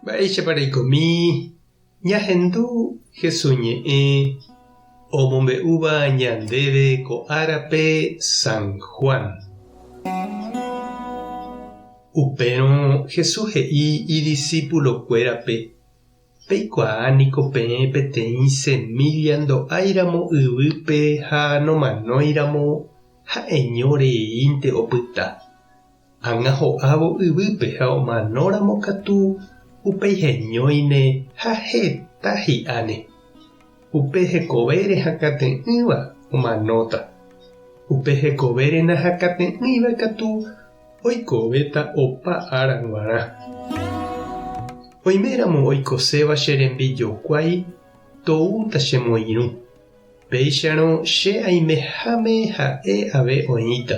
Mba'éichapa reikomi ñahendu Jesús ñe'ẽ omombe'úva ñandéve ko árape San Juan. Upérõ Jesús he'i idisípulokuérape, Peikuaa niko peẽ peteĩ semílla ndo'áiramo yvýpe ha nomanóiramo ha'eño reínte opyta. Ág̃a ho'ávo yvýpe ha omanóramo katu upéi heñóine ha heta hi'áne. Upe hekovére hakate'ỹva omanóta. Upe hekovére nahakate'ỹiva katu oikovéta opa ára g̃uarã. Oiméramo oikoséva che rembijokuái toúta chemoirũ. Péicharõ che aimeháme ha'e ave oĩta.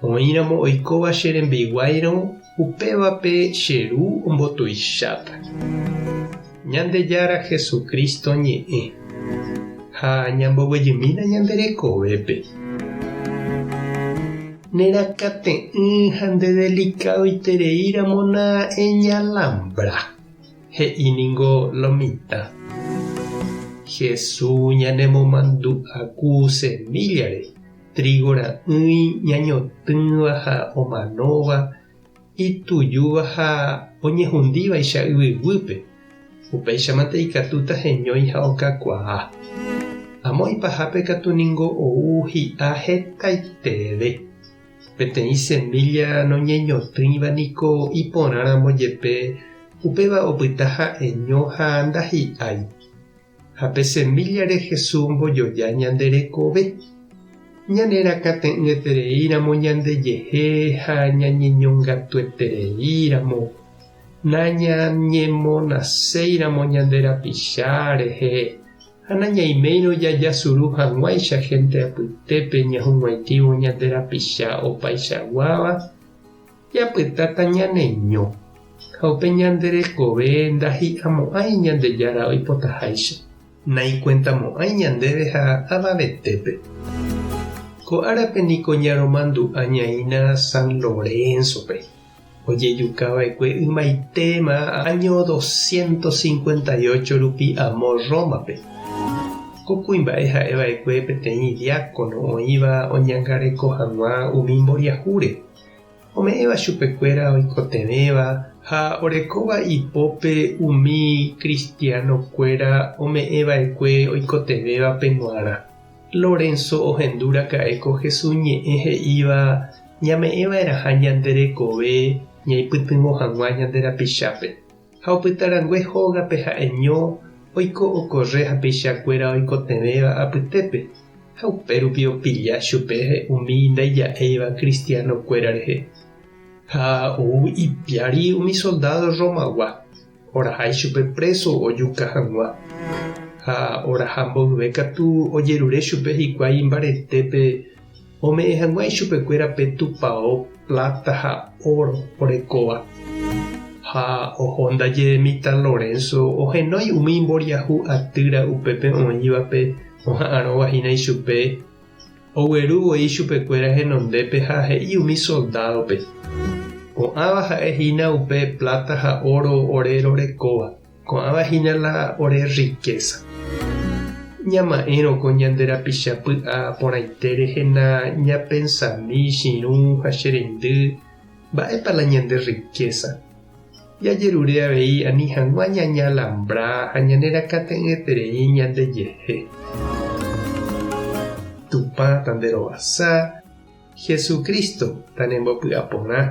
Oĩramo oikóva che rembiguáirõ, upévape che Ru ombotuicháta. Ñandejára Jesucristo ñe'ẽ. Ha ñamboguejymína ñande rekovépe. Nerakate'ỹ ha ndedelikadoitereíramo na eñalambra. He'i ningo lo mitã. Jesús ñanemomandu'a ku semíllare, trígo ra'ỹi ñañotỹva ha omanóva, itujúva ha oñehundívaicha yvyguýpe, upéichamante ikatúta heñói ha okakuaa. Amo ipahápe katu ningo ou hi'a hetaiteve. Peteĩ semílla noñeñotỹiva niko iporãramo jepe upéva opyta ha'eño ha ndahi'ái. Ha pe semíllare Jesús ombojoja ñande rekove. Ñanerakate'ỹetereíramo ñandejehe ha ñañeñongatuetereíramo, nañañemonaséiramo ñande rapicha rehe, Ha nañaiméirõ jajasuru hag̃uáicha hénte apytépe ñahug̃uaitĩvo ñande rapicha opaichaguáva, japytáta ñaneño, ha upe ñande rekove ndahi'amo'ãi Ñandejára oipotaháicha. Naikuentamo'ãi ñandéve ha avavetépe. Ko árape niko ñaromandu'a ñaína San Lorenzo-pe. Ojejukava'ekue ymaitéma áño doscientos cincuenta y ocho rupi amo Rómape. Ko kuimba'e ha'eva'ekue peteĩ diákono oĩva oñangareko hag̃ua umi mboriahúre, ome'ẽva chupekuéra oikotevẽva ha orekóva ipópe umi kristianokuéra ome'ẽva'ekue oikotevẽvape g̃uarã. Lorenzo ohendu raka'e ko Jesús ñe'ẽ he'íva Ñame'ẽva'erãha ñande rekove ñaipytyvõ hag̃ua ñande rapichápe. Ha opytarangue hógape ha'eño oiko okorre hapichakuéra oikotevẽva apytépe, ha upérupi opilla chupe umi ndaija'éiva kristianokuéra rehe. Ha ou ipiári umi soldádo Romagua, oraha ichupe préso ojuka hag̃ua. Ha oraha mboyve katu ojerure chupe hikuái imbaretépe Ome'ẽ hag̃ua ichupekuéra pe tupao pláta ha óro orekóva. Ha oho ndaje mitã Lorenzo ohenói umi mboriahu atýra upépe oĩvape oha'arõva hína ichupe, ogueru voi ichupekuéra henondépe ha he'i umi soldádope, Ko'ãva ha'e hína upe pláta ha óro ore rorekóva. Ko'ãva hína la ore rrikésa. Ñama'ẽrõ ko ñande rapicha py'a porãite rehena ñapensami chirũ ha che reindy mba'épa la ñande rrikésa. Jajerure avei ani hag̃ua ñañalambra ha ñanerakate'ỹeterei ñandejehe. Tupã tanderovasa, Jesucristo tanembopy'aporã.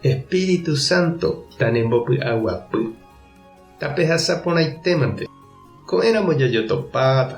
Espíritu Santo tanembopy'aguapy. Tapehasa porãitémante. Ko'ẽramo jajotopáta.